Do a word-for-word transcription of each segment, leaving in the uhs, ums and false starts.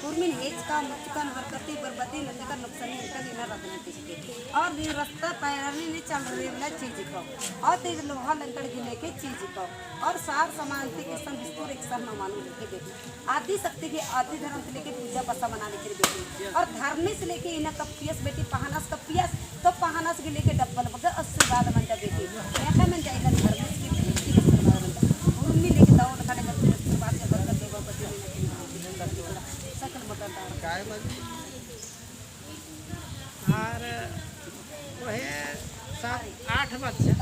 उर्मिन हेच का मुचकन हरकती बरबदी नंदकर नुकसानी एंकर इना रखना चिचके। और दिन रस्ता पैरनी ने चल रही ना चीज को। और तेज लोहा लंकड़ गिले के चीज को। और सार समान ती एकसन बिस्तुर एकसन नमानु लेके बेटी। आदि शक्ति के आदि धर्म से लेके पूजा पासा मना लेके बेटी। और धर्मेस लेके इना कपियस बेटी पहानस कपियस। तो पहानस गे लेके डब्बल बग्गे आशीर्वाद मंजा बेटी। नेका मंजा इधर धर्मेस की बेटी आशीर्वाद मंजा। उर्मी लेके दौड़ खड़े करके आशीर्वाद के बरकत देवा बेटी। सकल मकान दार। और वहे सात आठ बच्चा।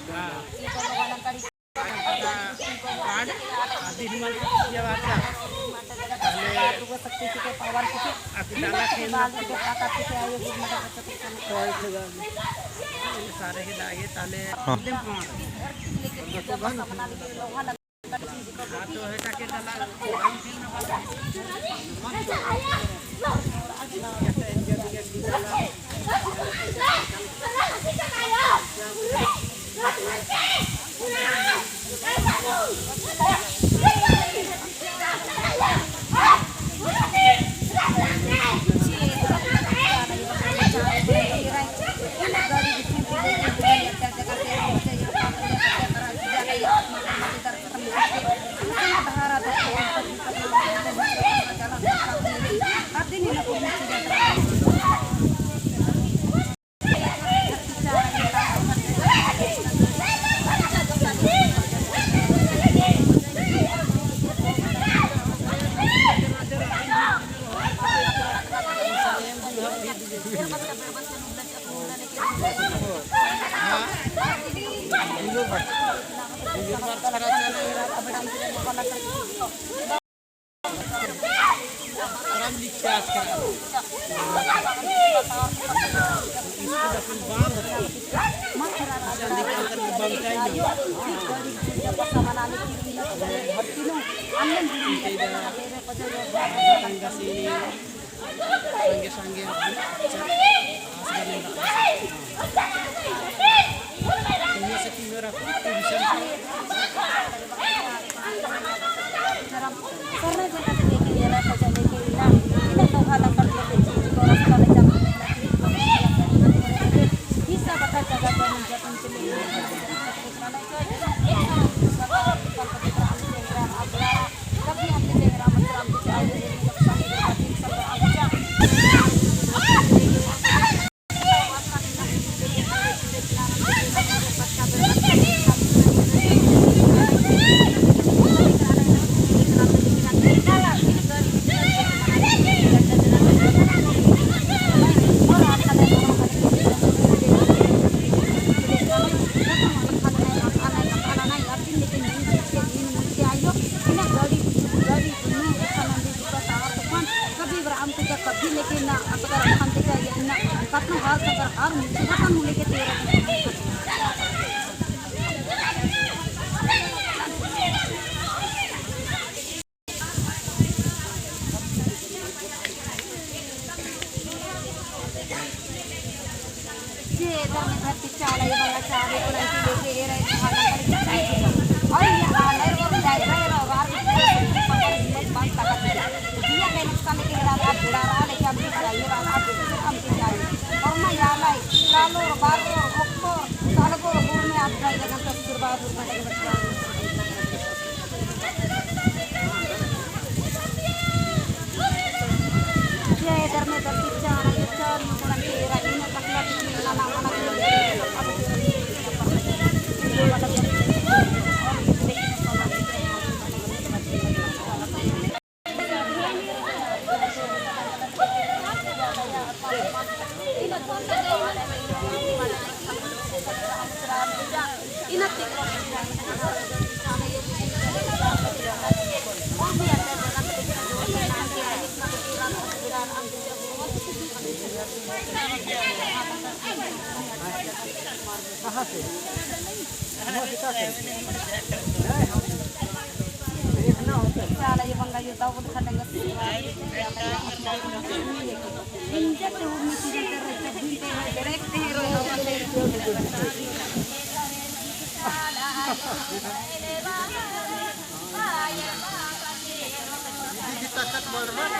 हाँ। कार्ड, आदि निमन जब आता, ताले अकडाला खेलना, सारे ही लागे, ताले हाँ। संगे संगे आस बने रखा। ताकत बढ़ रहा है।